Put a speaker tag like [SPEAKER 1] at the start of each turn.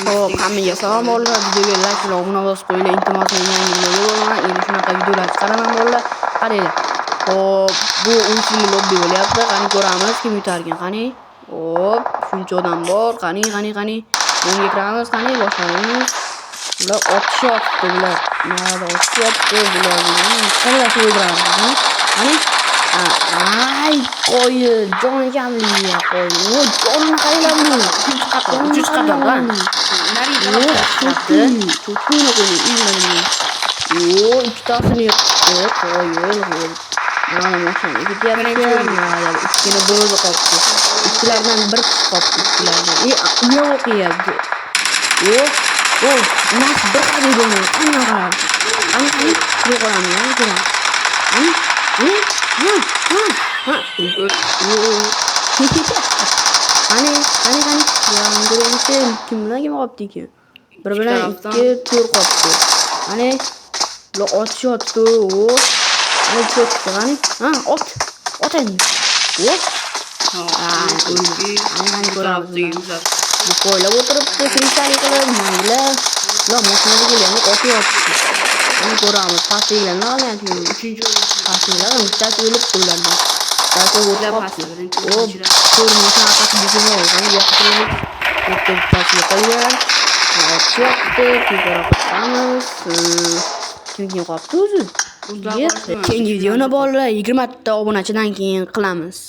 [SPEAKER 1] Xo'p, hammaga salom, bolalar. Videoga like va obuna bosib qo'yinglar. Iltimos, men yangi bloger bo'laman. Endi shunaqa videolar chiqaraman, bolalar. Qaranglar. Xo'p, bu ultimate lobby bo'lyapti. Qani, ko'ramiz, kim yutarkan. Qani? Xo'p, shuncha odam bor. Qani, qani, qani. Bunga kiramiz, qani, boshlaymiz. Bular otishyapti, bular. Narada otishyapti, bular. Qanday o'ldiramiz, qani? Qani? Ay, qo'yil, joni kamligi, qo'yil. Voy, jonini qaranglar buni.
[SPEAKER 2] Uchinchi qator, uchinchi qatorda. Narigi
[SPEAKER 1] Yo'q,
[SPEAKER 2] tarafda.
[SPEAKER 1] Cho'tki, cho'tkini qo'ying. Yo, ikkitasini yiqitdi. Qo'yil, qo'yil. Mana mashina ketyapti. Mana ikkini bir o'zi qolibdi. Ikkilardan bir kishi qolibdi, ikkilardan. E, uya o'qiyapti. Yo'q, o, nasib bir qarab bo'lmaydi. Qani qarab. Qani, qani, kirib qolamiz, qani ko'ramiz. Qani, qani, ha, ha, ha. Qani, qani, qani. Bularni ko'raylikchi, kim bilan kim qolibdi ekan? Bir bilan ikki, to'rt qolibdi. Qani, bular otishyapti. O. Qani, cho'kdi, qani. Ha, ot. Ot endi. O. Ha, o'ldi. Qani, qani, ko'ramiz bularni. Bu qo'ylab o'tiribdi, kristalli qilib, mayli. Bular mashinada kelyapti, otyapti. Qani, ko'ramiz, pastdagilar nima qilyapti?
[SPEAKER 2] Uchinchi.
[SPEAKER 1] Pastdagilar bittasi o'libdi ulardan. Bittasi o'tib
[SPEAKER 2] Pastda,
[SPEAKER 1] qolibdi.
[SPEAKER 2] birinchi.
[SPEAKER 1] O, to'rt mashina orqasida buzib qani, bu yoqqa kiraylik. Bu yerda bittasi yo'qolgan. Otishyapti, tezroq chiqamiz. Kim kim qolibdi o'zi?
[SPEAKER 2] O'zlari
[SPEAKER 1] Yep.
[SPEAKER 2] qolishdi.
[SPEAKER 1] Keyingi videoni, bolalar, 20 ta obunachidan keyin qilamiz.